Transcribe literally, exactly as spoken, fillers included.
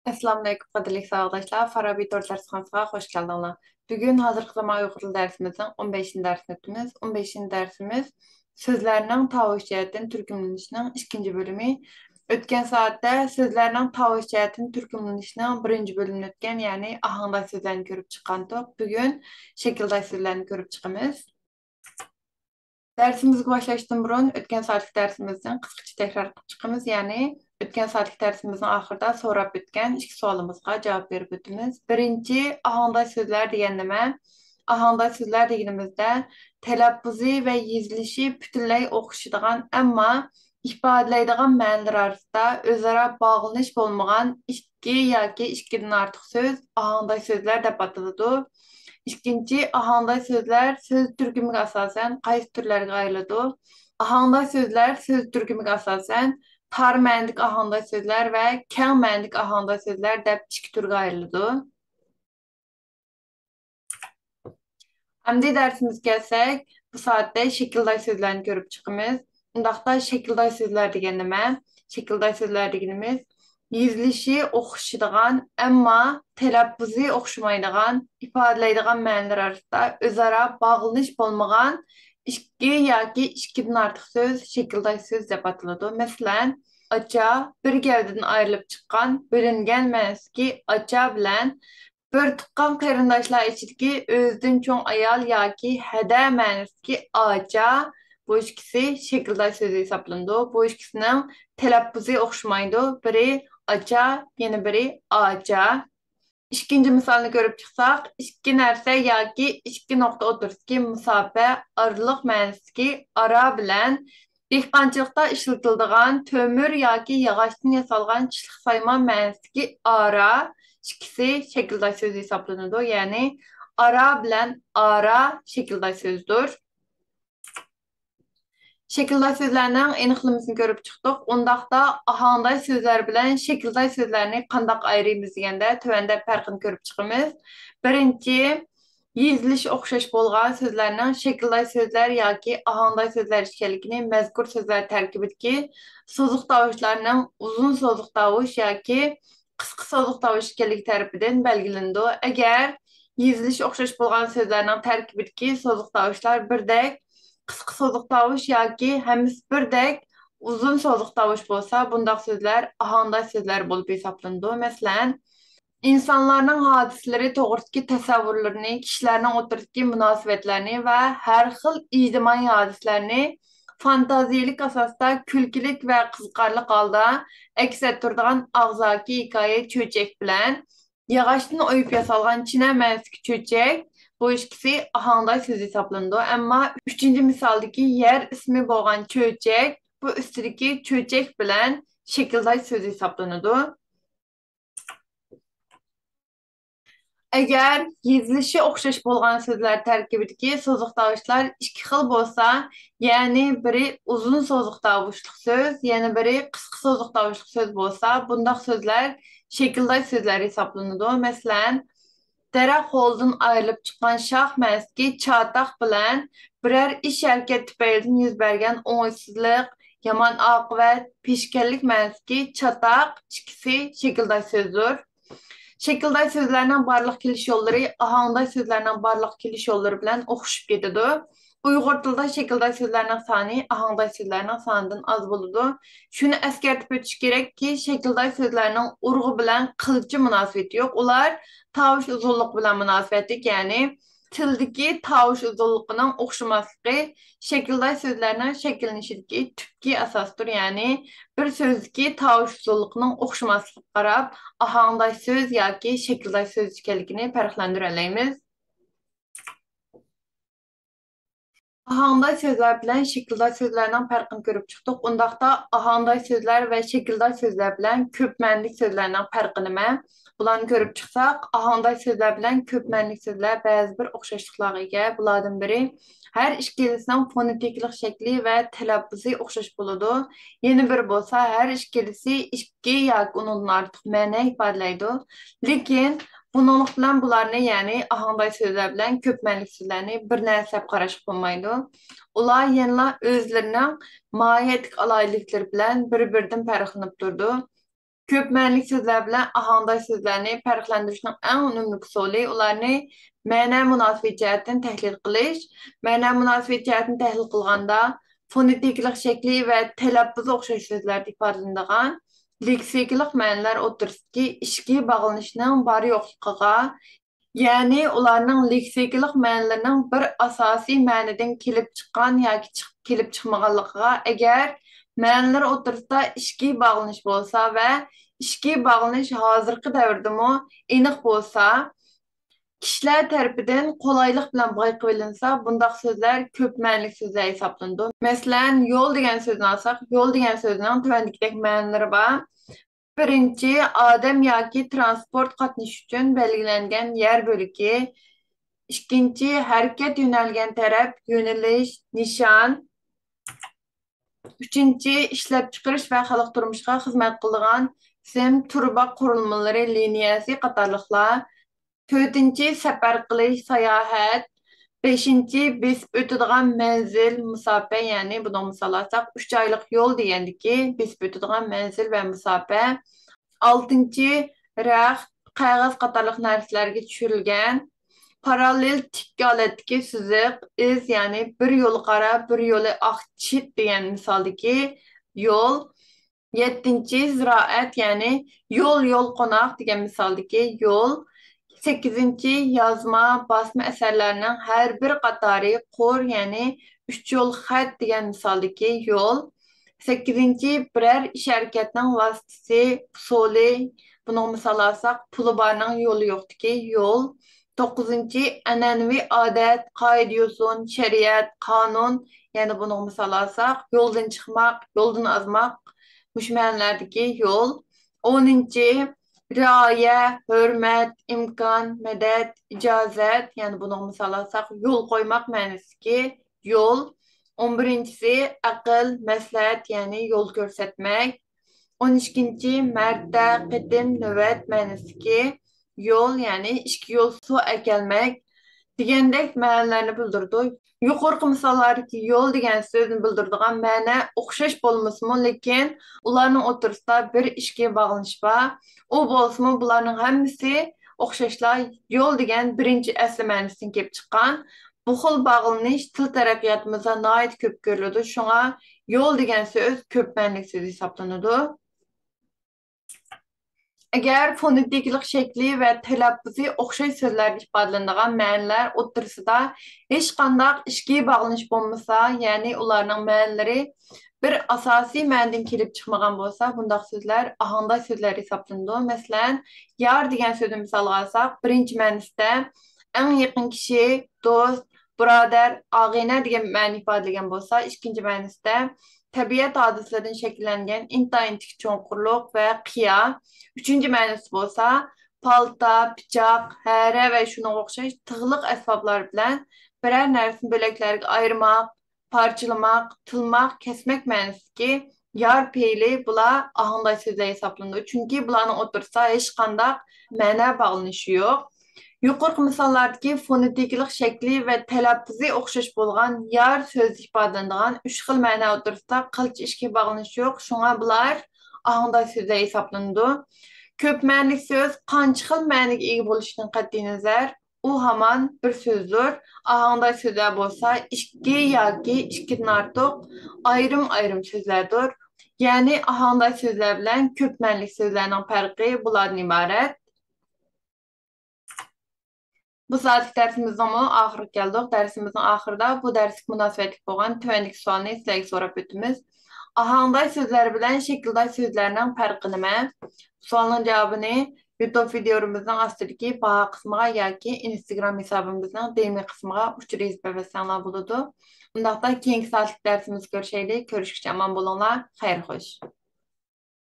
ئەسسالامۇئەلەيكۇم، قەدىرلىك ساۋاقداشلار. فارابى تور دەرسخانىسىغا خوش كەلدىڭلار. بۈگۈن ھازىرقى زامان ئۇيغۇر تىلى دەرسىمىزنىڭ ئون بەشىنچى دەرسىنى ئۆتىمىز. ئون بەشىنچى دەرسىمىز سۆزلەرنىڭ تاۋۇش جەھەتتىن تۈركۈملىنىشىنىڭ ئىككىنچى بۆلۈمى. ئۆتكەن سائەتتە سۆزلەرنىڭ تاۋۇش جەھەتتىن تۈركۈملىنىشىنىڭ بىرىنچى بۆلۈمىنى ئۆتكەن، يەنى ئاھاڭداش سۆزلەرنى كۆرۈپ چىققانتۇق. بۈگۈن شەكىلداش سۆزلەرنى كۆرۈپ چىقىمىز. دەرسىمىزگە باشلاشتىن بۇرۇن ئۆتكەن سائەتلىك دەرسىمىزدىن قىسقىچە تەكرار قىلىپ چىقىمىز، يەنى ئۆتكەن سائەتلىك دەرسىمىزنىڭ ئاخىرىدا سوراپ ئۆتكەن ئىككى سوئالىمىزغا جاۋاب بېرىپ ئۆتىمىز. بىرىنچى، ئاھاڭداش سۆزلەر دېگەن نېمە؟ ئاھاڭداش سۆزلەر دېگىنىمىزدە تەلەپپۇزى ۋە يېزىلىشى پۈتۈنلەي ئوخشىشىدىغان، ئەمما ئىپادىلەيدىغان مەنىلەر ئارىسىدا ئۆزئارا باغلىنىش بولمىغان ئىككى ياكى ئىككىدىن ئارتۇق سۆز ئاھاڭداش سۆزلەر دەپ ئاتىلىدۇ. ئىككىنچى، ئاھاڭداش سۆزلەر سۆز تۈركۈمىگە ئاساسەن قايسى تۈرلەرگە ئايرىلىدۇ؟ ئاھاڭداش سۆزلەر سۆز تۈركۈمىگە ئاساسەن تار مەنىدىكى ئاھاڭداش سۆزلەر ۋە كەڭ مەنىدىكى ئاھاڭداش سۆزلەر دەپ ئىككى تۈرگە ئايرىلىدۇ. ئەمدى دەرسىمىزگە كەلسەك، بۇ سائەتتە شەكىلداش سۆزلەرنى كۆرۈپ چىقىمىز. ئۇنداقتا شەكىلداش سۆزلەر دېگەن نېمە؟ شەكىلداش سۆزلەر دېگىنىمىز يېزىلىشى ئوخشىشىدىغان، ئەمما تەلەپپۇزى ئوخشىمايدىغان، ئىپادىلەيدىغان مەنىلەر ئارىسىدا ئۆزئارا باغلىنىش بولمىغان ئىككى ياكى ئىككىدىن ئارتۇق سۆز شەكىلداش سۆز دەپ ئاتىلىدۇ. مەسىلەن، ئاچا، بىر گەۋدىدىن ئايرىلىپ چىققان، بۆلۈنگەن مەنىسىدىكى ئاچا بىلەن بىر تۇغقان قېرىنداشلار ئىچىدىكى ئۆزىدىن چوڭ ئايال ياكى ھەدە مەنىسىدىكى ئاچا، بۇ ئىككىسى شەكىلداش سۆزى ھېسابلىنىدۇ. بۇ ئىككىسىنىڭ تەلەپپۇزى ئوخشىمايدۇ. بىرى ئاچا، يەنە بىرى ئاچا. ئىككىنچى مىسالنى كۆرۈپ چىقساق، ئىككى نەرسە ياكى ئىككى نۇقتا ئوتتۇرىسىدىكى مۇساپە، ئارىلىق مەنىسىدىكى ئارا بىلەن دېھقانچىلىقتا ئىشلىتىلىدىغان تۆمۈر ياكى ياغاچتىن ياسالغان چىشلىق سايمان مەنىسىدىكى ئارا ئىككىسى شەكىلداش سۆزى ھېسابلىنىدۇ. يەنى ئارا بىلەن ئارا شەكىلداش سۆزدۇر. شەكىلداش سۆزلەرنىڭ ئېنىقلىمىسىنى كۆرۈپ چىقتۇق. ئۇنداقتا ئاھاڭداش سۆزلەر بىلەن شەكىلداش سۆزلەرنى قانداق ئايرىيمىز دېگەندە، تۆۋەندە پەرقىنى كۆرۈپ چىقىمىز. بىرىنچى، يېزىلىشى ئوخشاش بولغان سۆزلەرنىڭ شەكىلداش سۆزلەر ياكى ئاھاڭداش سۆزلەر ئىكەنلىكىنى مەزكۇر سۆزلەر تەركىبىدىكى سوزۇق تاۋۇشلارنىڭ ئۇزۇن سوزۇق تاۋۇش ياكى قىسقا سوزۇق تاۋۇش ئىكەنلىكى تەرىپىدىن بەلگىلىنىدۇ. ئەگەر يېزىلىشى ئوخشاش بولغان سۆزلەرنىڭ تەركىبىدىكى سوزۇق تاۋۇشلار بىردەك، قىسقا سوزۇق تاۋۇش ياكى ھەممىسى بىردەك ئۇزۇن سوزۇق تاۋۇش بولسا، بۇنداق سۆزلەر ئاھاڭداش سۆزلەر بولۇپ ھېسابلىنىدۇ. مەسىلەن، ئىنسانلارنىڭ ھادىسىلىرى توغرىسىدىكى تەسەۋۋۇرلىرىنى، كىشىلەرنىڭ ئوتتۇرىسىدىكى مۇناسىۋەتلەرنى ۋە ھەر خىل ئىجتىمائىي ھادىسىلەرنى فانتازىيىلىك ئاساستا كۈلكىلىك ۋە قىزىقارلىق ھالدا ئەكس ئەتتۈرىدىغان ئاغزاكى ھېكايە چۆچەك بىلەن ياغاچتىن ئويۇپ ياسالغان چىنە مەنىسىدىكى چۆچەك، بۇ ئىككىسى ئاھاڭداش سۆزى ھېسابلىنىدۇ. ئەمما ئۈچىنچى مىسالدىكى يەر ئىسمى بولغان چۆچەك، بۇ ئۈستىدىكى چۆچەك بىلەن شەكىلداش سۆزى ھېسابلىنىدۇ. ئەگەر يېزىلىشى ئوخشاش بولغان سۆزلەر تەركىبىدىكى سوزۇق تاۋۇشلار ئىككى خىل بولسا، يەنى بىرى ئۇزۇن سوزۇق تاۋۇشلۇق سۆز، يەنە بىرى قىسقا سوزۇق تاۋۇشلۇق سۆز بولسا، بۇنداق سۆزلەر شەكىلداش سۆزلەر ھېسابلىنىدۇ. مەسىلەن، دەرەخ ھولىدىن ئايرىلىپ چىققان شاخ مەنىسىدىكى چاتاق بىلەن بىرەر ئىش ھەرىكەت تۈپەيلىدىن يۈز بەرگەن ئوڭۇشسىزلىق، يامان ئاقىۋەت، پېشكەللىك مەنىسىدىكى چاتاق ئىككىسى شەكىلداش سۆزدۇر. شەكىلداش سۆزلەرنىڭ بارلىققا كېلىش يوللىرى ئاھاڭداش سۆزلەرنىڭ بارلىققا كېلىش يوللىرى بىلەن ئوخشىشىپ كېتىدۇ. ئۇيغۇر تىلىدا شەكىلداش سۆزلەرنىڭ سانى ئاھاڭداش سۆزلەرنىڭ سانىدىن ئاز بولىدۇ. شۇنى ئەسكەرتىپ ئۆتۈش كېرەككى، شەكىلداش سۆزلەرنىڭ ئۇرغۇ بىلەن قىلچە مۇناسىۋىتى يوق. ئۇلار تاۋۇش ئۇزۇنلۇقى بىلەن مۇناسىۋەتلىك، يەنى تىلدىكى تاۋۇش ئۇزۇنلۇقىنىڭ ئوخشىماسلىقى شەكىلداش سۆزلەرنىڭ شەكىللىنىشىدىكى تۈپكى ئاساستۇر. يەنى بىر سۆزدىكى تاۋۇش ئۇزۇنلۇقىنىڭ ئوخشىماسلىقىغا قاراپ، ئاھاڭداش سۆز ياكى شەكىلداش سۆز ئىكەنلىكىنى پەرقلەندۈرەلەيمىز. ئاھاڭداش سۆزلەر بىلەن شەكىلداش سۆزلەرنىڭ پەرقىنى كۆرۈپ چىقتۇق. ئۇنداقتا ئاھاڭداش سۆزلەر ۋە شەكىلداش سۆزلەر بىلەن كۆپ مەنىلىك سۆزلەرنىڭ پەرقى نېمە؟ بۇلارنى كۆرۈپ چىقساق، ئاھاڭداش سۆزلەر بىلەن كۆپ مەنىلىك سۆزلەر بەزى بىر ئوخشاشلىقلارغا ئىگە. بۇلاردىن بىرى، ھەر ئىككىلىسىنىڭ فونېتىكىلىق شەكلى ۋە تەلەپپۇزى ئوخشاش بولىدۇ. يەنە بىرى بولسا، ھەر ئىككىلىسى ئىككى ياكى ئۇنىڭدىن ئارتۇق مەنە ئىپادىلەيدۇ. لېكىن بۇنىڭلىق بىلەن بۇلارنى، يەنى ئاھاڭداش سۆزلەر بىلەن كۆپ مەنىلىك سۆزلەرنى بىر نەرسە دەپ قاراشقا بولمايدۇ. ئۇلار يەنىلا ئۆزلىرىنىڭ ماھىيەتلىك ئالاھىدىلىكلىرى بىلەن بىر-بىرىدىن پەرقلىنىپ تۇرىدۇ. كۆپ مەنىلىك سۆزلەر بىلەن ئاھاڭداش سۆزلەرنى پەرقلەندۈرۈشنىڭ ئەڭ ئۈنۈملۈك ئۇسۇلى ئۇلارنى مەنە مۇناسىۋىتى جەھەتتىن تەھلىل قىلىش. مەنە مۇناسىۋىتى جەھەتتىن تەھلىل قىلغاندا، فونېتىكىلىق شەكلى ۋە تەلەپپۇزى ئوخشاش سۆزلەردە ئىپادىلىنىدىغان لېكسىكىلىق مەنىلەر ئوتتۇرىسىدىكى ئىچكى باغلىنىشنىڭ بار يوقلۇقىغا، يەنى ئۇلارنىڭ لېكسىكىلىق مەنىلىرىنىڭ بىر ئاساسىي مەنىدىن كېلىپ چىققان ياكى چىق-، كېلىپ چىقمىغانلىقىغا، ئەگەر مەنىلەر ئوتتۇرىسىدا ئىچكى باغلىنىش بولسا ۋە ئىچكى باغلىنىش ھازىرقى دەۋردىمۇ ئېنىق بولسا، كىشىلەر تەرىپىدىن قولايلىق بىلەن بايقىۋېلىنسا، بۇنداق سۆزلەر كۆپ مەنىلىك سۆزلەر ھېسابلىنىدۇ. مەسىلەن، يول دېگەن سۆزنى ئالساق، يول دېگەن سۆزنىڭ تۆۋەندىكىدەك مەنىلىرى بار. بىرىنچى، ئادەم ياكى تىرانسپورت قاتنىشىش ئۈچۈن بەلگىلەنگەن يەر بۆلىكى. ئىككىنچى، ھەرىكەت يۆنەلگەن تەرەپ، يۆنىلىش، نىشان. ئۈچىنچى، ئىشلەپچىقىرىش ۋە خەلق تۇرمۇشىغا خىزمەت قىلىدىغان سىم، تۇرۇبا قۇرۇلمىلىرى لىنىيەسى قاتارلىقلار. تۆتىنچى، سەپەر قىلىش، ساياھەت. بەشىنچى، بېسىپ ئۆتىدىغان مەنزىل، مۇساپە، يەنى بۇنىڭ مىسال ئالساق، ئۈچ ئايلىق يول دېگەندىكى بېسىپ ئۆتىدىغان مەنزىل ۋە مۇساپە. ئالتىنچى، رەخت، قەغەز قاتارلىق نەرسىلەرگە چۈشۈرۈلگەن پاراللېل تىك ھالەتتىكى سىزىق، ئىز، يەنى بىر يولى قارا، بىر يولى ئاق چىت دېگەن مىسالدىكى يول. يەتتىنچى، زىرائەت، يەنى يول، يول قوناق دېگەن مىسالدىكى يول. سەككىزىنچى، يازما، باسما ئەسەرلەرنىڭ ھەر بىر قاتارى قۇر، يەنى ئۈچ يول خەت دېگەن مىسالدىكى يول. سەككىزىنچى، بىرەر ئىش ھەرىكەتنىڭ ۋاسىتىسى، ئۇسۇلى، بۇنىڭغا مىسال ئالساق، پۇلى بارنىڭ يولى يوقتىكى يول. توققۇزىنچى، ئەنئەنىۋى ئادەت، قائىدە-يوسۇن، شەرىئەت، قانۇن، يەنى بۇنىڭغا مىسال ئالساق، يولدىن چىقماق، يولدىن ئازماق، مۇشۇ مەنىلەردىكى يول. ئونىنچى، رىئايە، ھۆرمەت، ئىمكان، مەدەت، ئىجازەت، يەنى بۇنىڭغا مىسال ئالساق، يول قويماق مەنىسىدىكى يول. ئون بىرىنچىسى، ئەقىل، مەسلىھەت، يەنى يول كۆرسەتمەك. ئون ئىككىنچى، مەرتە، قېتىم، نۆۋەت مەنىسىدىكى يول، يەنى ئىككى يول سۇ ئەكەلمەك دېگەندەك مەنىلەرنى بىلدۈرىدۇ. يۇقىرىقى مىساللاردىكى يول دېگەن سۆزنى بىلدۈرىدىغان مەنە ئوخشاش بولمىسىمۇ، لېكىن ئۇلارنىڭ ئوتتۇرىسىدا بىر ئىچكى باغلىنىش بار. ئۇ بولسىمۇ، بۇلارنىڭ ھەممىسى ئوخشاشلا يول دېگەن بىرىنچى ئەسلى مەنىسىدىن كېلىپ چىققان. بۇ خىل باغلىنىش تىل تەرەققىياتىمىزدا ناھايىتى كۆپ كۆرۈلىدۇ. شۇڭا يول دېگەن سۆز كۆپ مەنىلىك سۆز ھېسابلىنىدۇ. ئەگەر فونېتىكىلىق شەكلى ۋە تەلەپپۇزى ئوخشاش سۆزلەردە ئىپادىلىنىدىغان مەنىلەر ئوتتۇرىسىدا ھېچقانداق ئىچكى باغلىنىش بولمىسا، يەنى ئۇلارنىڭ مەنىلىرى بىر ئاساسىي مەنىدىن كېلىپ چىقمىغان بولسا، بۇنداق سۆزلەر ئاھاڭداش سۆزلەر ھېسابلىنىدۇ. مەسىلەن، يار دېگەن سۆزنى مىسالغا ئالساق، بىرىنچى مەنىسىدە ئەڭ يېقىن كىشى، دوست، بۇرادەر، ئاغىنە دېگەن مەنىنى ئىپادىلىگەن بولسا، ئىككىنچى مەنىسىدە تەبىئەت ھادىسىلىرىدىن شەكىللەنگەن ئىنتايىن تىك چوڭقۇرلۇق ۋە قىيا. ئۈچىنچى مەنىسى بولسا پالتا، پىچاق، ھەرە ۋە شۇنىڭغا ئوخشاش تىغلىق ئەسۋابلار بىلەن بىرەر نەرسىنى بۆلەكلەرگە ئايرىماق، پارچىلىماق، تىلماق، كەسمەك مەنىسىدىكى يار پېئىلى بۇلار ئاھاڭداش سۆزلەر ھېسابلىنىدۇ. چۈنكى بۇلارنىڭ ئوتتۇرىسىدا ھېچقانداق مەنە باغلىنىشى يوق. يۇقىرىقى مىساللاردىكى فونېتىكىلىق شەكلى ۋە تەلەپپۇزى ئوخشاش بولغان يار سۆزى ئىپادىلىنىدىغان ئۈچ خىل مەنە ئوتتۇرىسىدا قىلچە ئىچكى باغلىنىش يوق، شۇڭا بۇلار ئاھاڭداش سۆزلەر ھېسابلىنىدۇ. كۆپ مەنىلىك سۆز قانچە خىل مەنىگە ئىگە بولۇشىدىن قەتئىينەزەر، ئۇ ھامان بىر سۆزدۇر. ئاھاڭداش سۆزلەر بولسا ئىككى ياكى ئىككىدىن ئارتۇق ئايرىم-ئايرىم سۆزلەردۇر. يەنى ئاھاڭداش سۆزلەر بىلەن كۆپ مەنىلىك سۆزلەرنىڭ پەرقى بۇلاردىن ئىبارەت. بۇ سائەتلىك دەرسىمىزنىڭمۇ ئاخىرىغا كەلدۇق. دەرسىمىزنىڭ ئاخىرىدا بۇ دەرسكە مۇناسىۋەتلىك بولغان تۆۋەندىكى سوئالنى سىلەرگە سوراپ ئۆتىمىز. ئاھاڭداش سۆزلەر بىلەن شەكىلداش سۆزلەرنىڭ پەرقى نېمە؟ سوئالنىڭ جاۋابىنى يۇتۇب ۋىدىيولىرىمىزنىڭ ئاستىدىكى باھا قىسمىغا ياكى ئىنستاگرام ھېسابىمىزنىڭ دىئېم قىسمىغا ئۇچۇر يېزىپ بەرسەڭلار بولىدۇ. ئۇنداقتا كېيىنكى سائەتلىك دەرسىمىزدە كۆرۈشەيلى. كۆرۈشكىچە ئامان بولۇڭلار. خەير خوش.